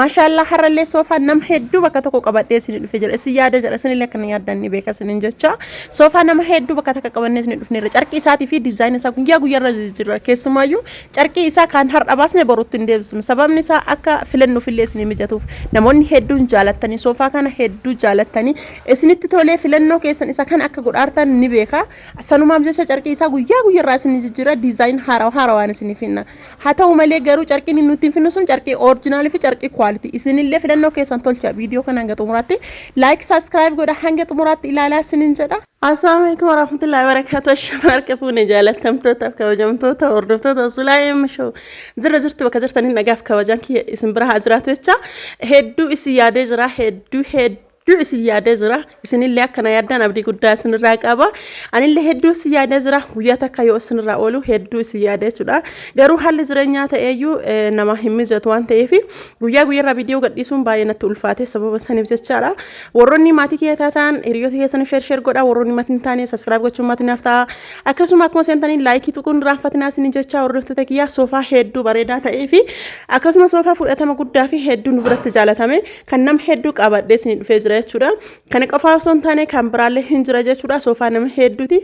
Maashaallaa, har'allee soofaa nama hedduu bakka tokko qabadhee isin dhufe jira. Isin yaada jira, isinillee akkana yaaddan ni beeka isinin jecha. Soofaa nama hedduu bakka takka qabannee isin dhufneerra. Carqii isaatii fi diizaayinii isaa guyyaa guyyaarra jijjiirra. Keessumaayyuu carqii isaa kan har'a baasne borutti hin deebisnu. Sababni isaa akka filannuufillee isinii mijatuuf. Namoonni hedduun jaalattanii, soofaa kana hedduu jaalattanii, isinitti tolee filannoo keessan isa kana akka godhaartan ni beeka. Sanumaaf jecha carqii isaa guyyaa guyyaarraa isin jijjiirra, design haarawaa haarawaan isiniif hinna. Haa ta'u malee garuu carqiin inni nutti hin finnu sun carqii original fi carqii quality. Isinillee filannoo keessan tolcha. Viidiyoo kana hanga xumuraatti like, subscribe godha, hanga xumuraatti ilaalaa isinin jedha. Assalamu alaikum warahmatullahi wabarakatuh. Ashama harka fuune, jaalattamtoota, kabajamtoota, hordoftoota Sulaayim Show. Jira jirtu, bakka jirtanii nagaaf kabajaan kiyya isin bira haa jiraatu jecha, hedduu isin yaadee jira, hedduu hedduu isin yaadee jira. Isinillee akkana yaaddaan abdii guddaa isinirraa qaba. Anillee hedduu isin yaadee jira. Guyyaa takka yoo isinirraa oolu hedduu isin yaadee jechuudha. Garuu haalli jireenyaa ta'eeyyuu nama hin mijatu waan ta'eef guyyaa guyyaarraa viidiyoo gadhiisuun baay'ee natti ulfaate, sababa saniif jechaadha. Warroonni maatii kiyya taatan hiriyoota keessanii share share godha. Warroonni maatii hin taane subscribe gochuun maatii naaf ta'a. Akkasuma akkuma seentanii like tuquun raanfatinaa isin jecha. Hordoftoota kiyyaa, soofaa hedduu bareedaa ta'ee fi akkasuma soofaa fudhatama guddaa fi hedduu nu biratti jaalatame kan nama hedduu qabadhee isin dhufee jira jechuudha. Kana qofaa osoo hin taane kan biraallee hin jira jechuudha. Soofaa nama hedduuti.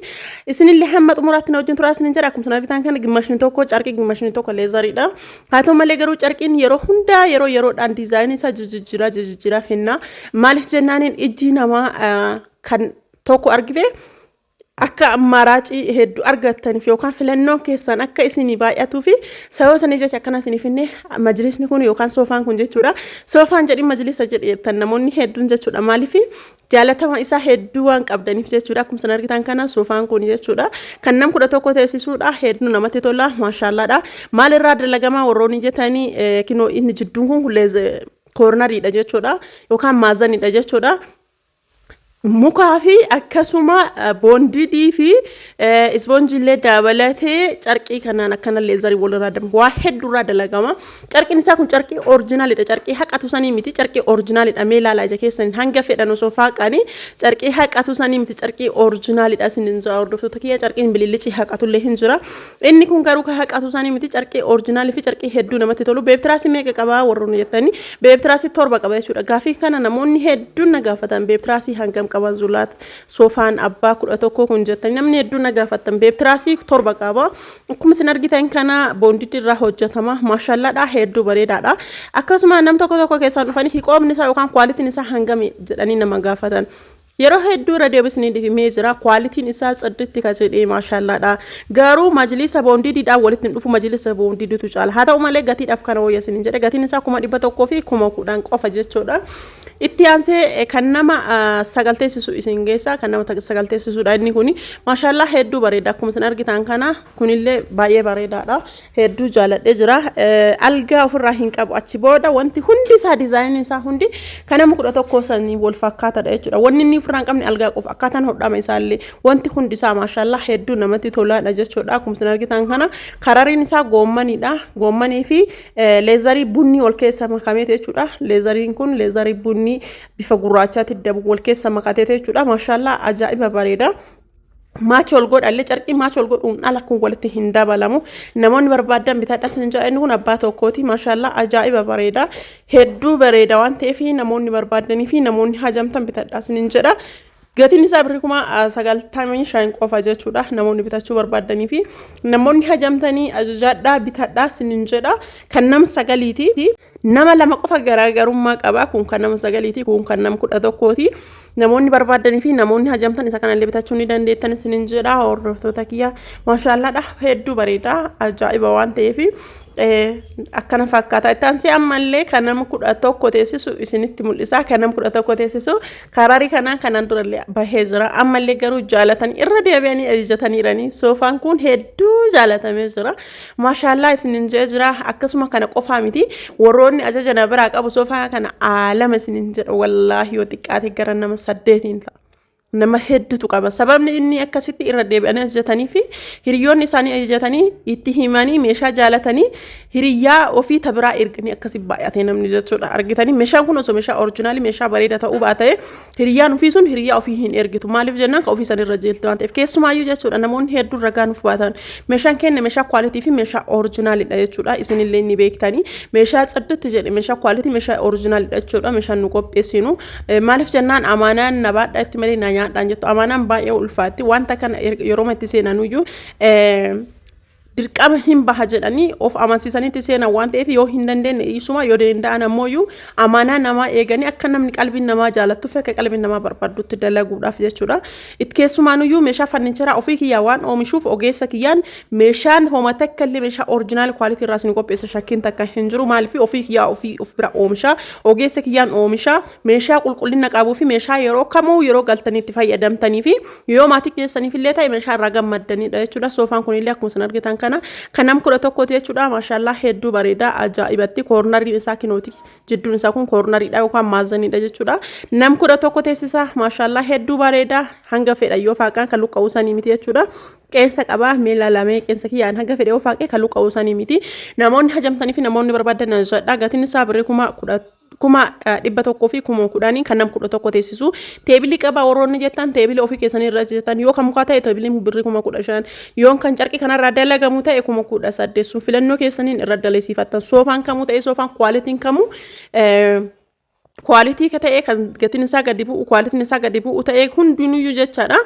Isinillee hamma xumuraatti na wajjin turaa isinin jedha. Akkuma isin argitan kana gimmashni tokko carqii, gimmashni tokko leatheriidha. Haa ta'u malee garuu carqiin yeroo hundaa yeroo yeroodhaan diizaayinii isaa jijjiiraa jijjiiraa finna. Maaliif jennaaniin ijji namaa kan tokko argite akka ammaaraacii hedduu argattaniif yookaan filannoon keessan akka isinii baay'atuu fi sababa saniif jecha akkana isinii finne. Majlisni kun yookaan soofaan kun jechuudha. Soofaan jedhin, majlisa jedheettan namoonni hedduun jechuudha. Maaliif? Jaalatama isaa hedduu waan qabdaniif jechuudha. Akkuma isin argitan kana soofaan kun jechuudha. Kan nam 11 teessisuudha. Hedduu namatti tola. Maashaallaadha. Maalirraa dalagamaa warroonni jettanii, kinoo inni jidduun kun corneriidha jechuudha. Yookaan maazaniidha jechuudha. Mukaa fi akkasuma bondedii fi ispoonjiillee dabalatee carqii kanaan akkana leatherii walirraa dalaga, waa hedduurraa dalagama. Carqiin isaa kun carqii originalidha. Carqii haqatu sanii miti, carqii originalidha. Mee ilaalaa ija keessaniin, hanga fedhan osoo faaqanii carqii haqatu sanii miti, carqii originalidha isin hin jira. Hordoftoota kiyya, carqiin bilillicii haqatullee hin jira. Inni kun garuu kan haqatu sanii miti, carqii originalii fi carqii hedduu namatti tolu. Bed tiraasii meeqa qabaa warroonni jettanii, bed tiraasii 7 qaba jechuudha. Gaafii kana namoonni hedduun na gaafatan. Bed tiraasii hangam qaba Zulaat soofaan abbaa 11 kun jettanii namni hedduun na gaafatan. Bed tiraasii 7 qaba. Akkuma isin argitan kana bonded irraa hojjetama. Maashallaadha, hedduu bareedaadha. Akkasuma nam tokko tokko keessaan dhufanii hiqoomni isaa yookaan qualityn isaa hangami jedhanii nama gaafatan. Yeroo hedduu irra deebisnee himee jira. Qualityn isaa sirriitti ka jedhee maashaallaadha. Garuu majlisa bondediidhaan walitti hin dhufu, majlisa bondediitu caala. Haa ta'u malee gatiidhaaf kana wayya isiniin jedhe. Gatiin isaa 110,000 qofa jechuudha. Itti aansee kan nama 9 teessisu isin geessa. Kan nama 9 teessisudha inni kuni. Maashaallaa, hedduu bareeda. Akkuma isin argitan kana kunillee baay'ee bareedaadha. Hedduu jaaladhee jira. Algaa ofirraa hin qabu. Achi booda wanti hundi isaa, diizaayiniin isaa hundi kan nama 11 sanii wal fakkaataadha jechuudha. Wanni inni ofirraa hin qabne algaa qofa. Akkaataan hodhama isaallee wanti hundi isaa maashaallaa hedduu namatti tolaadha jechuudha. Akkuma isin argitan kana karariin isaa goommanidha. Goommanii fi leatherii bunnii wal keessa makameeti jechuudha. Leatheriin kun leatherii bunnii bifa gurraachaatti dabu wal keessa makateeti jechuudha. Maashaallaa, ajaa'iba bareeda. Match wal godhallee, carqii match wal godhuun ala kun walitti hin dabalamu. Namoonni barbaadan bitadha isin jedha. Inni kun abbaa tokkooti. Maashaallaa, ajaa'iba bareeda, hedduu bareeda waan ta'eef namoonni barbaadanii fi namoonni hajamtan bitadha isin jedha. Gatiin isaa birrii 95,000 qofa jechuudha. Namoonni bitachuu barbaadanii fi namoonni hajamtanii ajajaadhaa, bitadhaa isinin jedha. Kan nama 9ti. Nama 2 qofa garaagarummaa qaba. Kun kan nama 9ti. Kun kan nama 11ti. Namoonni barbaadanii fi namoonni hajamtan isa kanallee bitachuu ni dandeettan isinin jedha. Hordoftoota kiyya, maashaallaadha, hedduu bareeda, ajaa'iba waan ta'eef akkana fakkaata. Itti aansee ammallee kan nama 11 teessisu isinitti mul'isa. Kan nama 11 teessisu kararii kanaan kanaan durallee bahee jira. Ammallee garuu jaalatanii irra deebi'anii ajajataniiranii. Soofaan kun hedduu jaalatamee jira. Maashaallaa isinin jee jira. Akkasuma kana qofaa miti. Warroonni ajaja na biraa qabu soofaa kana aalama isinin jedha. Wallaahi yoo xiqqaate gara nama 8n ta'a. Nama hedduutu qaba. Sababni inni akkasitti irra deebi'anii ajajatanii fi hiriyoonni isaanii ajajatanii itti himanii meeshaa jaalatanii hiriyyaa ofii ta biraa erganii akkasi baay'atee namni jechuudha. Argitanii, meeshaan kun osoo meeshaa original meeshaa bareeda ta'uu baatee hiriyyaan ofii sun hiriyyaa ofii hin ergitu. Maaliif jennaan, ka ofii san irra jeelti waan ta'eef, keessumaayyuu jechuudha, namoonni hedduun ragaa nuuf baatan. Meeshaan keenya meeshaa quality fi meeshaa originalidha jechuudha. Isinillee ni beektanii, meeshaa tsidditti jedhe, meeshaa quality, meeshaa originalidha jechuudha. Meeshaan nu qopheessinu maaliif jennaan, amaanaan na baadhaa itti malee na nyaadhaan jettu. Amaanaan baay'ee ulfaatti. Wanta kana yeroo itti seenanuyyuu dirqama hin baha jedhanii of amansiisanitti seenan waan ta'eef, yoo hin dandeenye dhiisuma, yoo danda'an ammoo amaanaa namaa eeganii akka namni qalbiin namaa jaalattuuf, akka qalbiin namaa barbaadutti dalaguudhaaf jechuudha. Itti keessumaanuyyuu meeshaa furnitureaa ofii kiyyaa waan oomishuuf, ogeessa kiyyaan meeshaan homa takka illee meeshaa original quality irraa isin qopheessa shakkiin takka hin jiru. Maaliif, ofii kiyyaa ofii of bira oomisha, ogeessa kiyyaan oomisha, meeshaa qulqullina qabuu fi meeshaa yeroo kamuu yeroo galtanii itti fayyadamtanii fi yoo maatii keessaniif illee ta'e meeshaa irraa gammaddanidha jechuudha. Soofaan kunillee akkuma isin argitan kana kan nam 11ti jechuudha. Maashaallah, hedduu bareedaa, ajaa'ibatti. Corneriin isaa kinooti, jidduun isaa kun corneriidha yookaan maazaniidha jechuudha. Nam 11 teessisa. Maashaallah, hedduu bareedaa. Hanga fedha yoo faaqaan kan luqqa'uu sanii miti jechuudha. Qeensa qabaa, miila lamee qeensa kiyyaan hanga fedhe yoo faaqee kan luqqa'uu sanii miti. Namoonni hajamtanii fi namoonni barbaadan jedha, gatiin isaa birrii 110,000 kan nam 11 teessisu. Tableii qaba warroonni jettan, tableii ofii keessanii irra jettan, yoo kan mukaa ta'e tableiin birrii 15,000, yoo kan carqii kanarraa dalagamu ta'e 18,000. Sun filannoo keessaniin irra dalasiifattan. Soofaan kamuu ta'e, soofaan qualityn kamuu quality ka ta'e, kan gatiin isaa gadi bu'u, qualityn isaa gadi bu'u ta'e hundinuyyuu jechaadha.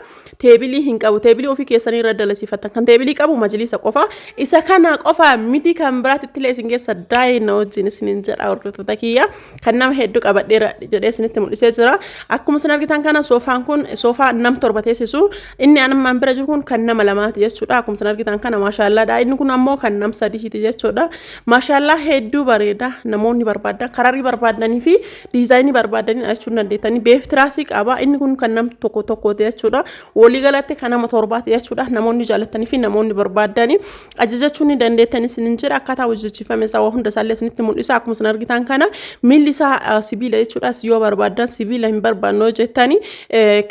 Tableii hin qabu. Tableii ofii keessanii irra dalasiifatan. Kan tableii qabu majliisa qofa. Isa kana qofa miti, kan biraatti illee isin keessa daa'ee na wajjin isinin jedha. Hordoftoota kiyya, kan nama hedduu qabadheera jedhee isinitti mul'isee jira. Akkuma isin argitan kana soofaan kun soofaa nam 7 teessisu. Inni anammaan bira jiru kun kan nama lamaati jechuudha. Akkuma isin argitan kana maashaallaadha. Inni kun ammoo kan nam sadiiti jechuudha. Maashaallaa, hedduu bareeda. Namoonni barbaadan kararii barbaadanii fi designii barbaadanii jechuun dandeettanii. Beeftiraasii qaba. Inni kun kan nam tokko tokkooti jechuudha. Waliigalatti kan nama torbaati jechuudha. Namoonni jaalatanii fi namoonni barbaadanii ajajachuu ni dandeettan isinin jira. Akkaataa hojjechiifame isaa waa hunda isaallee isinitti mul'isa. Akkuma isin argitan kana miilli isaa sibiila jechuudha. Yoo barbaadan, sibiila hin barbaannu jettanii,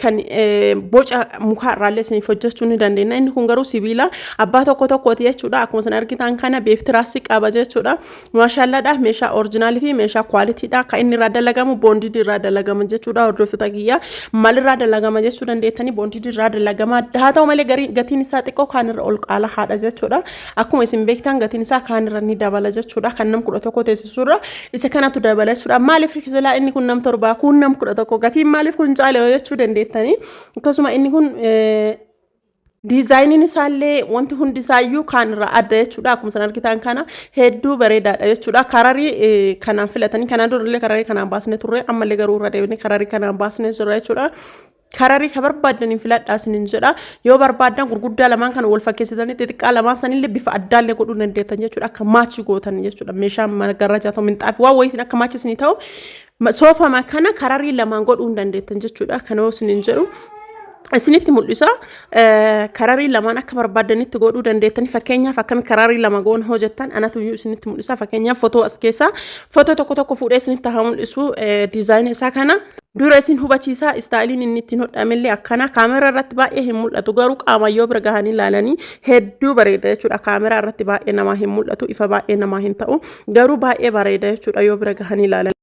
kan boca mukaa irraallee isiniif hojjechuu ni dandeenya. Inni kun garuu sibiila abbaa tokko tokkooti jechuudha. Akkuma isin argitan kana beeftiraasii qaba jechuudha. Maashaallaadha, meeshaa originalii fi meeshaa qualitydha. Kan inni irraa dalagamu bonded irraa dalagama jechuudha. Hordoftoota kiyya, maalirraa dalagama jechuu dandeettanii, bonded irraa dalagama. Haa ta'u malee gatiin isaa xiqqoo kaan irra ol qaala haadha jechuudha. Akkuma isin beektan gatiin isaa kaan irra ni dabala jechuudha. Kan nam 11 teessisurra isa kanatu dabala jechuudha. Maaliif silaa inni kun nam torbaa, kun nam 11, gatiin maaliif kun caale jechuu dandeettanii. Akkasuma inni kun designiin isaallee wanti hundi isaayyuu kaan irraa adda jechuudha. Akkuma isin argitan kana hedduu bareedaadha jechuudha. Kararii kanaan filatanii, kanaan durallee kararii kanaan baasnee turre, ammallee garuu irra deebinee kararii kanaan baasnee jirra jechuudha. Kararii ka barbaadaniin filadhaa isiniin jedha. Yoo barbaaddan gurguddaa lamaan kana wal fakkeessitanii xixiqqaa lamaan sanillee bifa addaallee godhuu dandeettan jechuudha. Akka match gootan jechuudha. Meeshaan magarrajaa ta'u, minxaafii waan wayiitiin akka match isinii ta'u soofama kana kararii lamaan godhuu hin dandeettan jechuudha. Kana isiniin jedhu, isinitti mul'isa. Kararii lamaan akka barbaadanitti godhuu dandeettanii. Fakkeenyaaf, akkami kararii lama goon hojjettan anatu iyyuu isinitti mul'isa. Fakkeenyaaf, fotoo as keessaa fotoo tokko tokko fuudhee isinitti haa mul'isu. Designii isaa kana dura isin hubachiisaa. Styleiin inni ittiin hodhamellee akkana. Kaameraa irratti baay'ee hin mul'atu, garuu qaama yoo bira gahanii ilaalanii hedduu bareeda jechuudha. Kaameraa irratti baay'ee namaa hin mul'atu, ifa baay'ee namaa hin ta'u, garuu baay'ee bareeda jechuudha yoo bira gahanii ilaalan.